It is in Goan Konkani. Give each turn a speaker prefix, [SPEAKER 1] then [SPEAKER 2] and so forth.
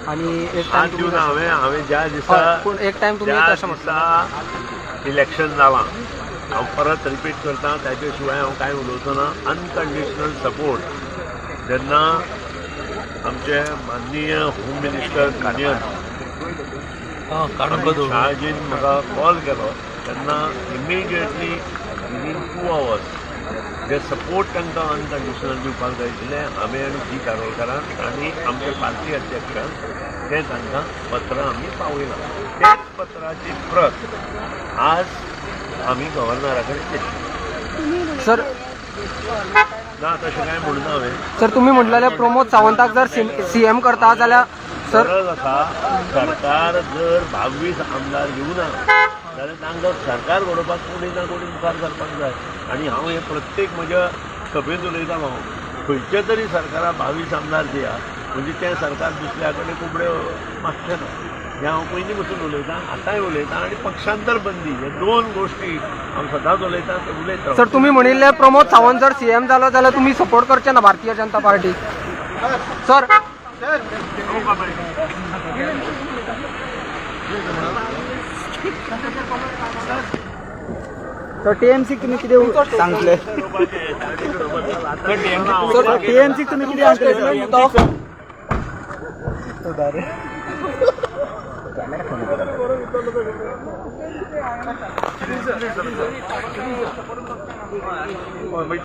[SPEAKER 1] आणि एक
[SPEAKER 2] आज
[SPEAKER 1] टायम
[SPEAKER 2] दिवना हांवें हांवें ज्या दिसा
[SPEAKER 1] पूण एक टायम तुमी
[SPEAKER 2] ज्या
[SPEAKER 1] तशें म्हटलें.
[SPEAKER 2] दिसा इलेक्शन जालां, हांव परत रिपीट करता, ताचे शिवाय हांव कांय उलोवचो ना. अनकंडिशनल सपोर्ट जेन्ना आमचे माननीय होम मिनिस्टर कानियन शहाजीन म्हाका कॉल केलो तेन्ना इमिडिएटली विदीन 2 आवर्स जे सपोर्ट तांकां अनकंडिशनल दिवपाक जाय आशिल्लें, हांवें आनी जी कारवलकारान आनी आमचे पार्टी अध्यक्षान तें तांकां पत्र आमी पावयलां. तेच पत्राची प्रत आज आमी गव्हर्नरा कडेन दिली.
[SPEAKER 1] सर,
[SPEAKER 2] ना, तशें कांय म्हणूना हांवें.
[SPEAKER 1] सर, तुम्ही म्हटलेले प्रमोद सावंताक जर सीएम करता जाल्यार सर,
[SPEAKER 2] गरज आसा, सरकार जर 22 आमदार घेवना जाल्यार तांकां सरकार घडोवपाक कोणी ना कोणी मुखार सरपाक जाय. आनी हांव हें प्रत्येक म्हज्या सभेंत उलयतां. हांव खंयच्या तरी सरकाराक 22 आमदार दिया, म्हणजे तें सरकार दुसऱ्या कडेन कुबड्यो मागचें ना. हें हांव पयलीं पसून उलयतां, आतांय उलयतां. आनी पक्षांतर बंदी हे दोन गोश्टी हांव सदांच उलयतां, ते उलयत
[SPEAKER 1] सर, तुम्ही म्हणिल्ले प्रमोद सावंत जर सीएम जालो जाल्यार तुम्ही सपोर्ट करचे ना भारतीय जनता पार्टी, सर?
[SPEAKER 2] रावता.
[SPEAKER 3] सर, टीएमसी तुम्ही कितें सांगतले?
[SPEAKER 1] सर,
[SPEAKER 3] टीएमसी तुम्ही कितें सांगतले सर?
[SPEAKER 2] स्टेटमेंट.